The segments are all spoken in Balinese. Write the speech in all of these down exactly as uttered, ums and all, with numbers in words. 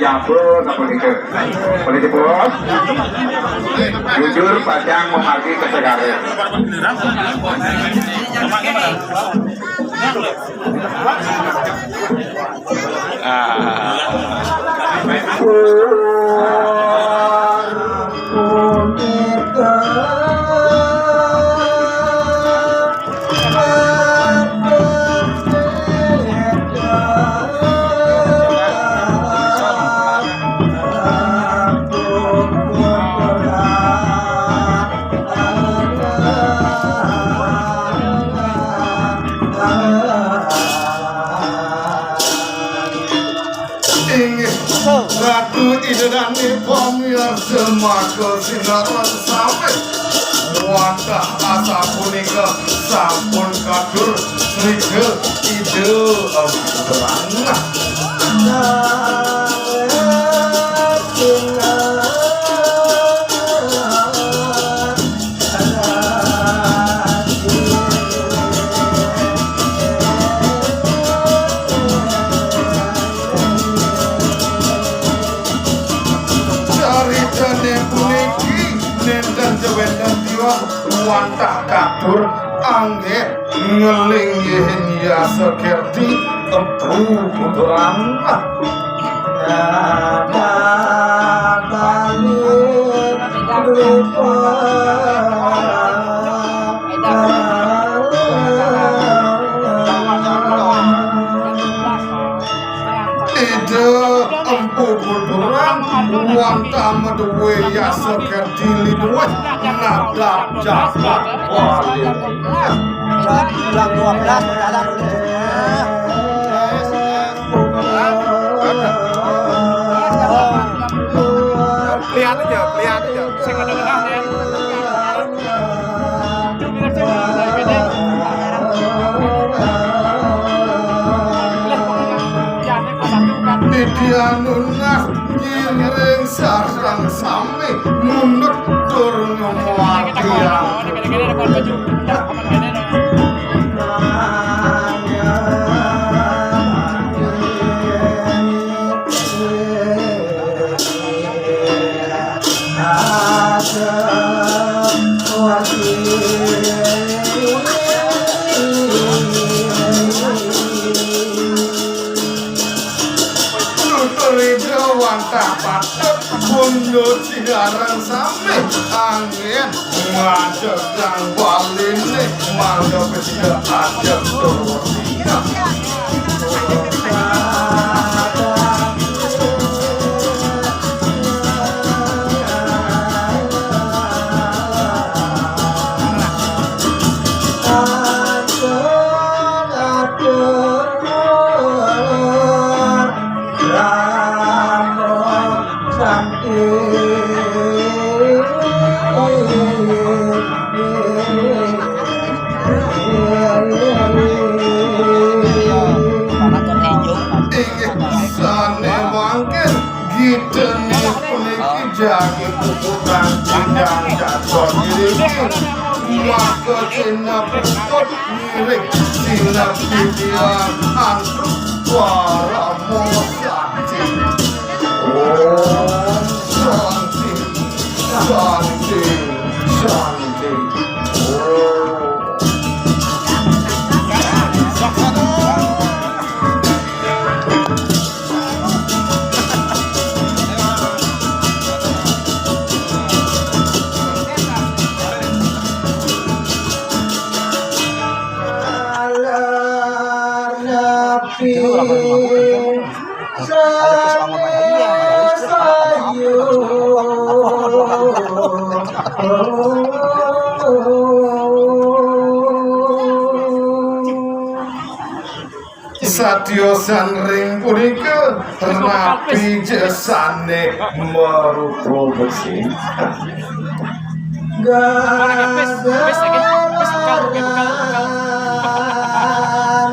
Jabul kapunika. Boleh jebul. Jujur pacang mamargi kasagaran. Ah. Inggih Ratu Ida Dané, pamirsa maka sinareng sami. Wantah asapunika sampun katur Rika Ida Ampurana. Caritané puniki nénten ja wénten tiwas wantah katur anggén nglinggihin yasa kerti Empu Buturan. Ida Empu Buturan wantah madué yasa kerti linuwih nadap jagat Bali. Lihat aja, lihat aja. Sing ada tengah ya. Titiang nunas ngiring sareng sami mundut tur nyumuar tiang. Nutur ida wantah patut, pundut siaran sami anggén ngajegang Baliné mangda besida ajeng tur wesina. Inggih sané mangkin gitané puniki jagi puputang tindang jatuh diri. Maka sineput ngiring sinep titiang antuk parama santi. Om Santi, Santi, Santi. Om. Satiosan ring punika rapi ja sané marupa besi. Gagalan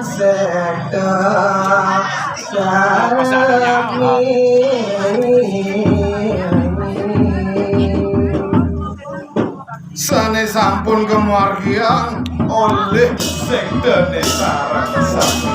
sekta sami. Sané sampun kamargiang olih sektané sareng sami.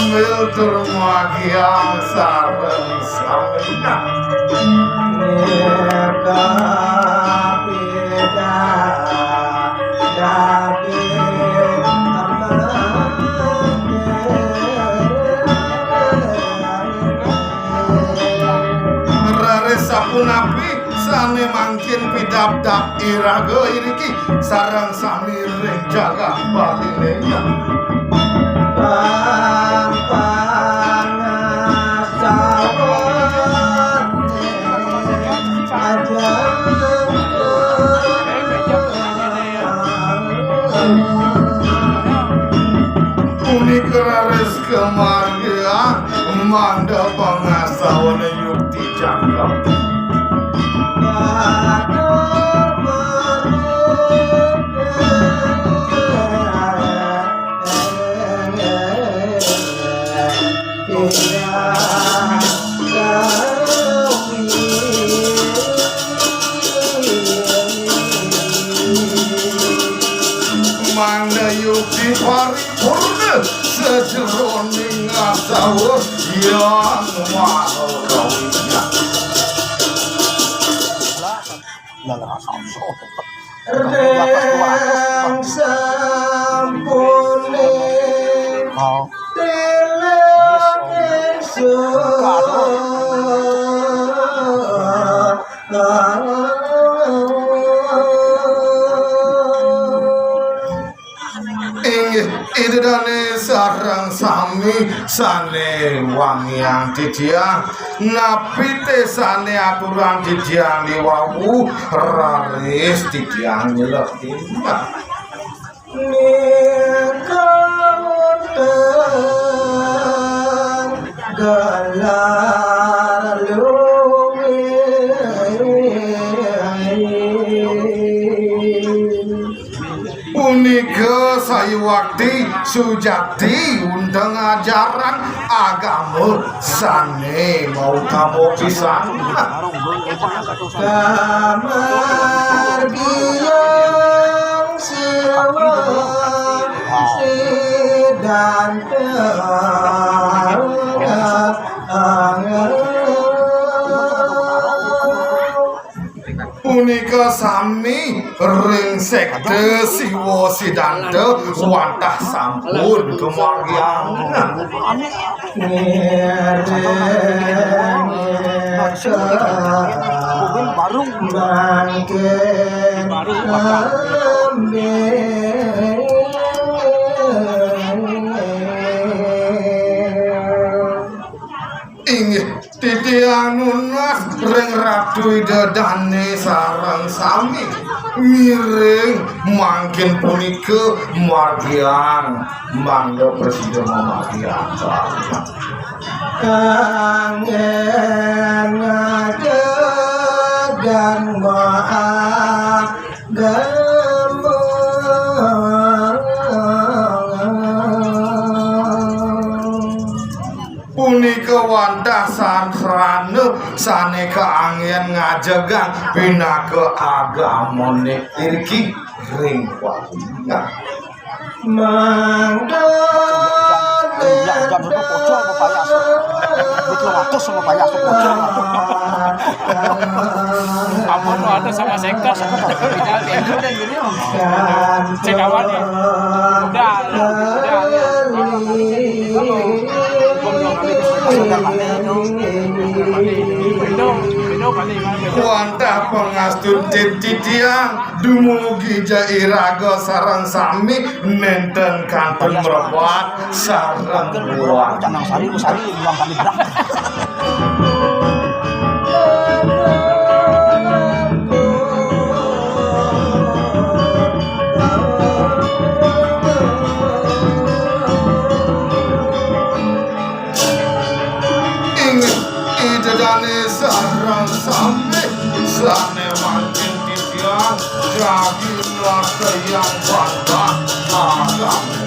Sambil tur margiang sareng sami. Raris sapunapi sane mangkin pidabdab iraga iriki sareng sami ring jagat Baline. Punika raris kamargiang mangda pangastawana yukti jangkep. Mangda yukti paripurna sajeroning ngastawa Hyang Mahakawi. Ring sampune tilik ingsun. Inggih, Ida dane sareng sami sane wangiang titiang, napi te sane aturang titiang diwawu, raris titiang nyelek. Nika wonten gelar luwih. Punika sayuwakti sujati unteng ajaran agama sane mautama pisan. Kamargiang Siwa Sidanten. Punika sami ring sekte Siwa Sidanta wantah sampun kamargiang. Ngiring mangkin ambil. Inggih, titiang nunas ring Ratu Ida Dane sareng sami. Ngiring mangkin punika margiang mangda prasida mamargiang. Kanggen ngadegang maagama. Punika wantah sasrana sane kaanggen ngajegang pinaka agamane iriki ring Bali. Mangda. Jam satu pojol apa payas? Duit lima ratus apa payas? Pojol. Ampun, ada sama sengkos. Cek awan ya. Udah, udah, udah. Wantah pangastun titiang dumugi ja iraga sareng sami nenten kantun mrepat sareng buat. Jangan sari, sari, bilang kami berang. Inggih, Ida Dane sareng sami sane mangkin titiang jagi nglastayang wantah agama.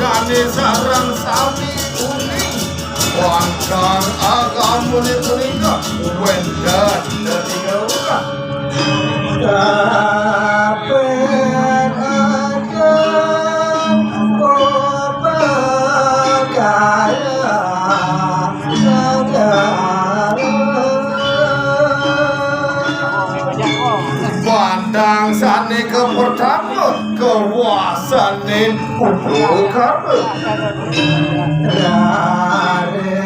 Dane sareng sami uning wantah agamane punika wenten tiga urang. Kabeh aja upakara. Bandang sane kapertama kawasane upakara. Rare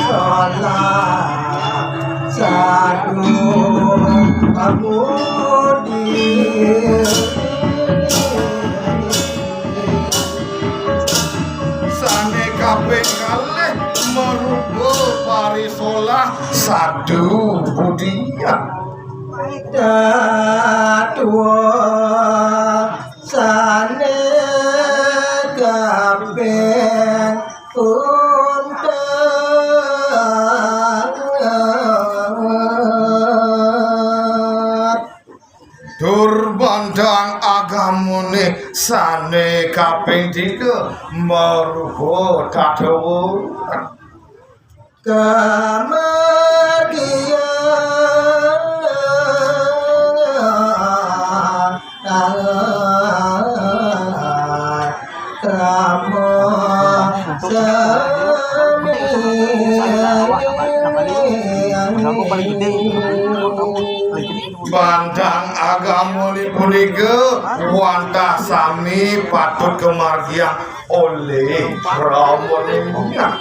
solah sadu pamudi. Sane kaping kalih marupa parisolah sadu budian. Dadua sane kaping untat. Tur bandang agamane sane kaping tiga marupa tadawa. Kamargian krama sami. Bandang agamane punika wantah sami patut kamargiang olih Brahmana.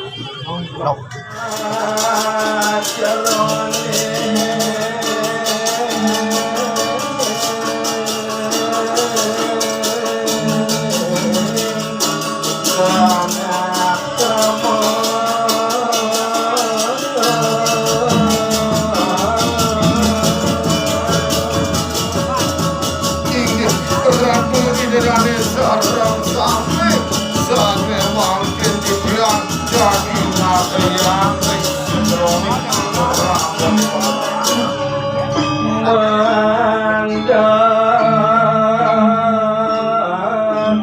Inggih, Ratu Indrani sareng sami, sami mangkin titiang dadi nasayan ring jroning Mangda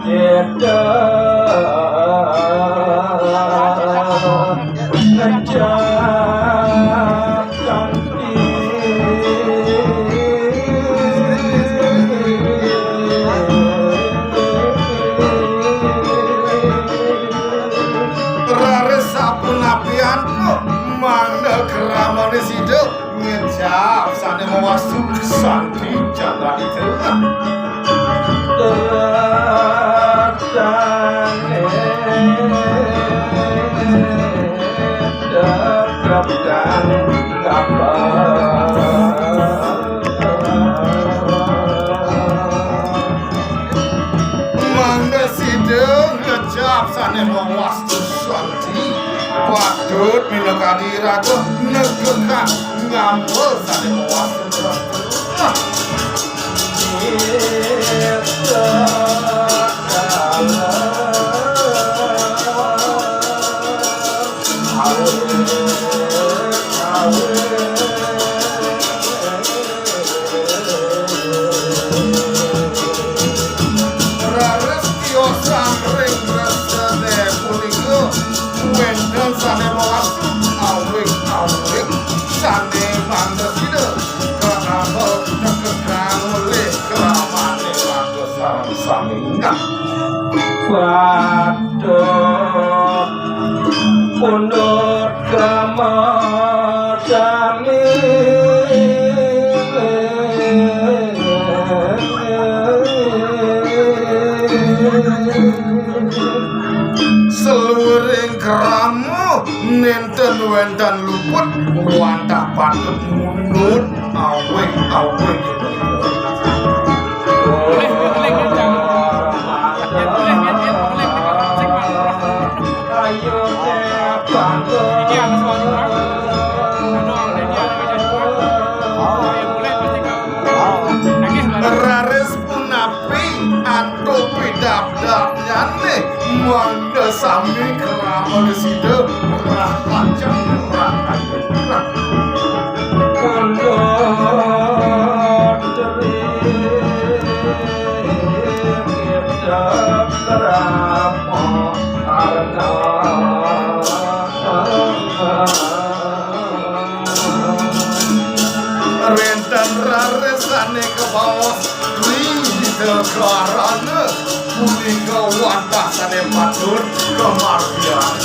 kita ngejak Raris sapunapi antuk mangda kramane sida ngejap sane mawastu santi jagadita. Mangda sida ngejap sane mawastu santi, patut minakadi raga negekang ngamba sane mawastu santi. Raris tiosan ring resene punika wenten sane mawastu awig-awig sane mangda sida kaambil negekang olih kramane raga sareng sami. Patut pundut krama sami. Saluiring krama nenten wenten luput, wantah patut mundut awig-awig. Boleh, boleh, boleh, boleh, boleh, boleh, boleh, boleh. Ayo, Pak. Ini atas warung, Pak. Aduh, ini atas warung. Oh, yang boleh pasti kau. Oh. Nangis, Pak. Raris punapi antuk pidabdabnyane, mangda sami krama sida rahancang rahancang. Kondok teri kita krama. Wantah sané patut kamargiang.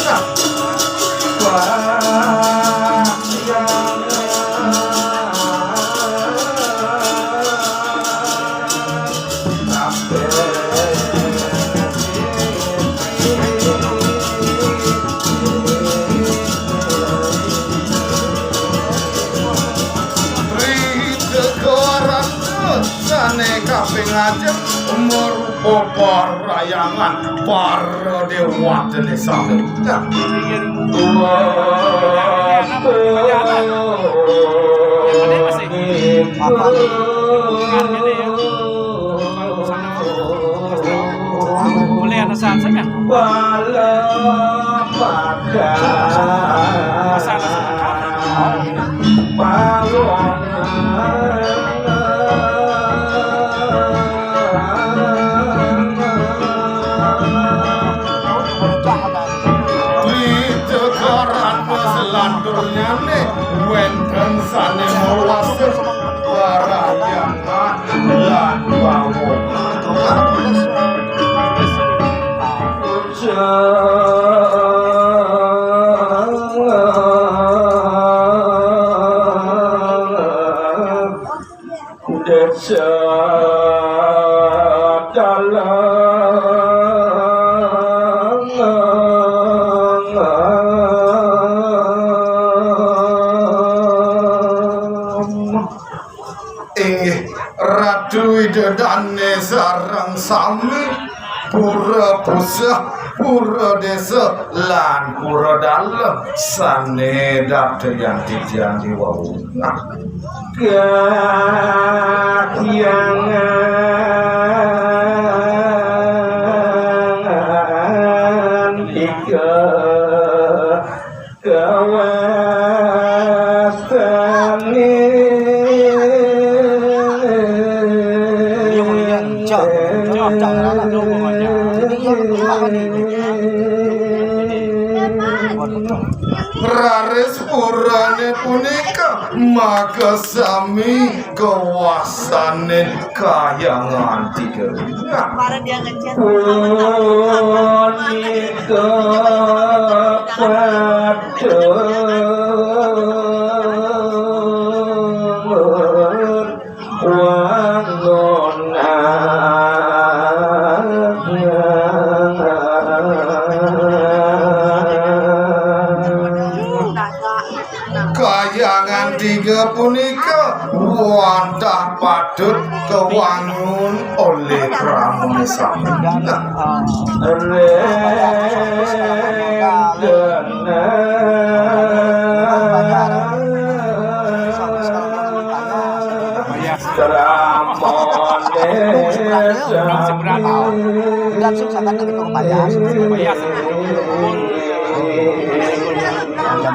Ri tegaran sané kaping ajeng marupa parhyangan para déwatané sami. Boleh ada saat saya. Masalah sebentar. Witegaran selanturnyané wénten sané mawasta parhyangan lan pawongan. Désa Dalem. Inggih, Ratu Ida Dané sareng sami, pura puseh, pura désa, lan pura dalem sané dateng titiang diwau. Nah. Kahyangan tiga kawastani. Raris purané punika makasami kawastanin kahyangan tiga. Kemarin dia ngechat. Punika patut wangun. Kahyangan tiga punika wantah patut kawangun olih kramané sami. Ring genah. Kramané sami.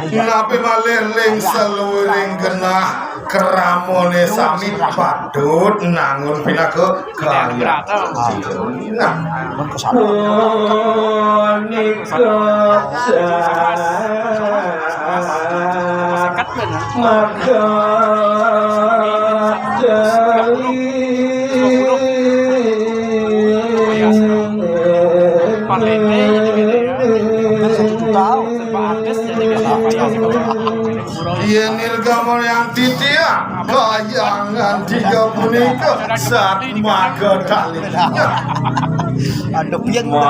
Napi malih ring saluiring genah kramané sami patut nangun pinaka kayang. Nah, punika maka jali. Yén nirgamanang titiang, kahyangan tiga punika satmaka tali. Manapa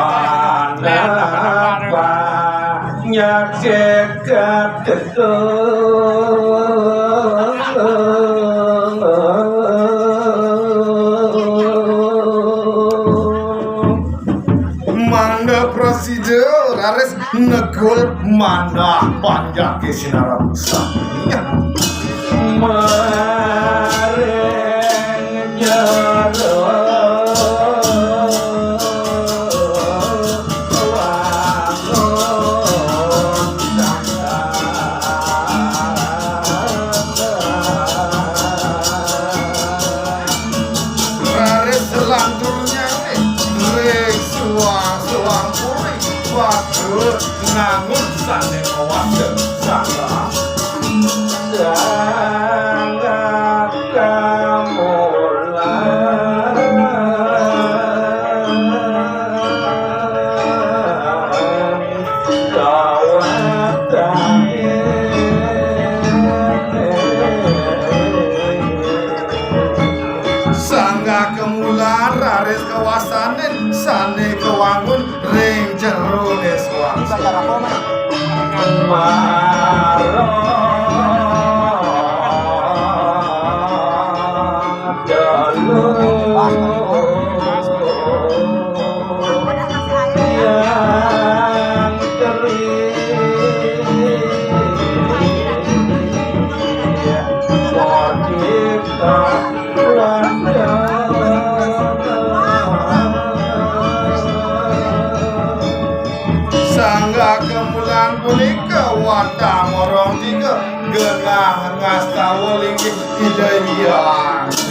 nyakekat. Mangda prasida raris negul manah panjaké sinareng sami. Maring jero wangun. Raris selanturnyané ring suang-suang puri, patut nangun sané mawasta sanggah. Sanggah kamulan. Ring jero Niswangsa. Sanggah kemulan punika wantah morong tiga genah ngastawa linggih Ida Hyang.